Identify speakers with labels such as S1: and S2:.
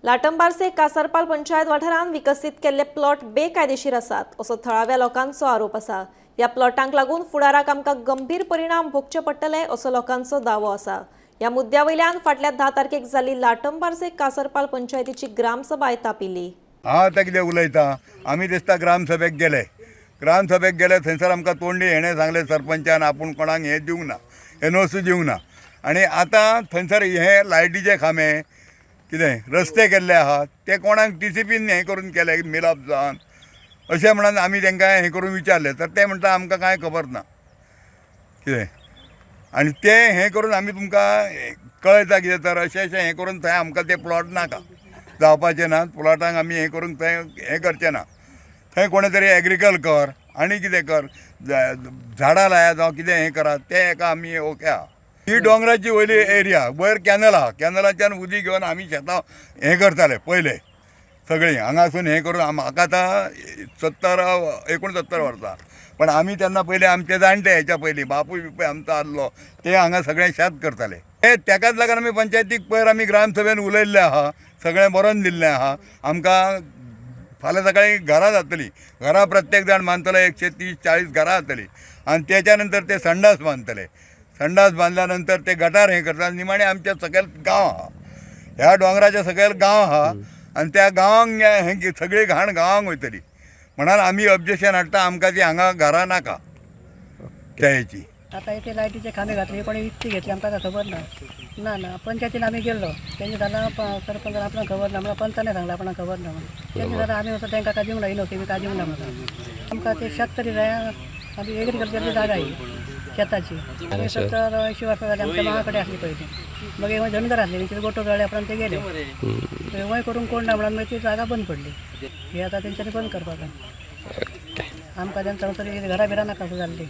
S1: लाटंबार्से कासारपाल पंचायत वाठारांत विकसीत केल्ले प्लॉट बेकायदेशीर आसात असो थळाव्या लोकांचो आरोप आसा. ह्या प्लॉटांक लागून फुडाराक आमकां गंभीर परिणाम भोगचे पडटले असो लोकांचो दावो आसा. ह्या मुद्द्या वयल्यान फाटल्या 10 तारखेक जाल्ली लाटंबार्से कासारपाल पंचायतीची ग्रामसभाय तापिल्ली.
S2: हांव आतां कितें उलयता, आमी दिसता ग्रामसभेक गेले. ग्रामसभेक गेले थंयसर आमकां तोंडी हेणें सांगलें सरपंचान आपूण कोणाक हें दिवंक ना, एनओसी दिवंक ना. आनी आतां थंयसर हे लायटीचे खांबे कितें रस्ते केल्ले आहा ते कोणाक टीसीपीन हें करून केले मिलाप जावन अशें म्हणून आमी तांकां हें करून विचारलें तर ते म्हणटा आमकां कांय खबर ना कितें. आनी ते हें करून आमी तुमकां कळयता कितें तर अशें अशें हें करून थंय आमकां ते प्लॉट नाका जावपाचें ना. प्लॉटांक आमी हें करून थंय हें करचें ना. थंय कोणें तरी एग्रीकल कर आनी कितें कर, झाडां लाया जावं कितें हें करात तें एका आमी ओके आहा. ही दोंगराची वयली एरिया वयर कॅनल आहा, कॅनलाच्यान उदीक घेवन आमी शेतां हें करताले पयले सगळीं हांगासून हें करून. म्हाका आतां 70 69 वर्सां, पण आमी तेन्ना पयलीं आमचे जाणटे हेच्या पयलीं बापूय बिपूय आमचो आसलो ते हांगा सगळें शेत करताले. ते तेकाच लागून आमी पंचायतीक पयर आमी ग्रामसभेन उलयल्लें आहा, सगळें बरोवन दिल्लें आहा. आमकां फाल्यां सकाळीं घरां जातलीं, घरां प्रत्येक जाण बांदतलो 130-40 घरां जातलीं. आनी तेच्या नंतर ते संडास बांदतले, संडास बांदल्या नंतर ते गटार हें करता. निमाणें आमच्या सकयल गांव आहा, ह्या दोंगराच्या सकयल गांव आहा आनी त्या गांवांक हें सगळी घाण गांवांक वयतली म्हणून आमी ऑब्जेक्शन हाडटा. आमकां ती हांगा घरां नाका त्या हेची.
S3: आता इथे लायटीचे खांबे घातले, कोणी विकती घेतली आमकां काय खबर ना. ना ना पंचायतीन आमी गेल्लो तेंचे जाल्यार सरपंचान आपणाक खबर ना म्हणून पंचाने सांगलें आपणाक खबर ना म्हणून. तेंचे जाल्यार आमी वचून तांकां काय दिवंक ना, इनोसी बी काय दिवंक ना म्हणून. आमकां ते शेत तरी जाय, आमी एग्रीकल्चरची जागा ही शेताची. आमी 70-80 वर्सां जाली आमच्या मामा कडेन आसली पयलीं, मागीर वयर धनगर आसले तेंचे गोटो जळ्ळे उपरांत ते गेले, वंय करूंक कोण ना म्हणून मागीर ती जागा बंद पडली. ही आतां तेंच्यांनी बंद करपाक जाय. आमकां तेंच्या तरी घरां बिरां नाका जाल्ली.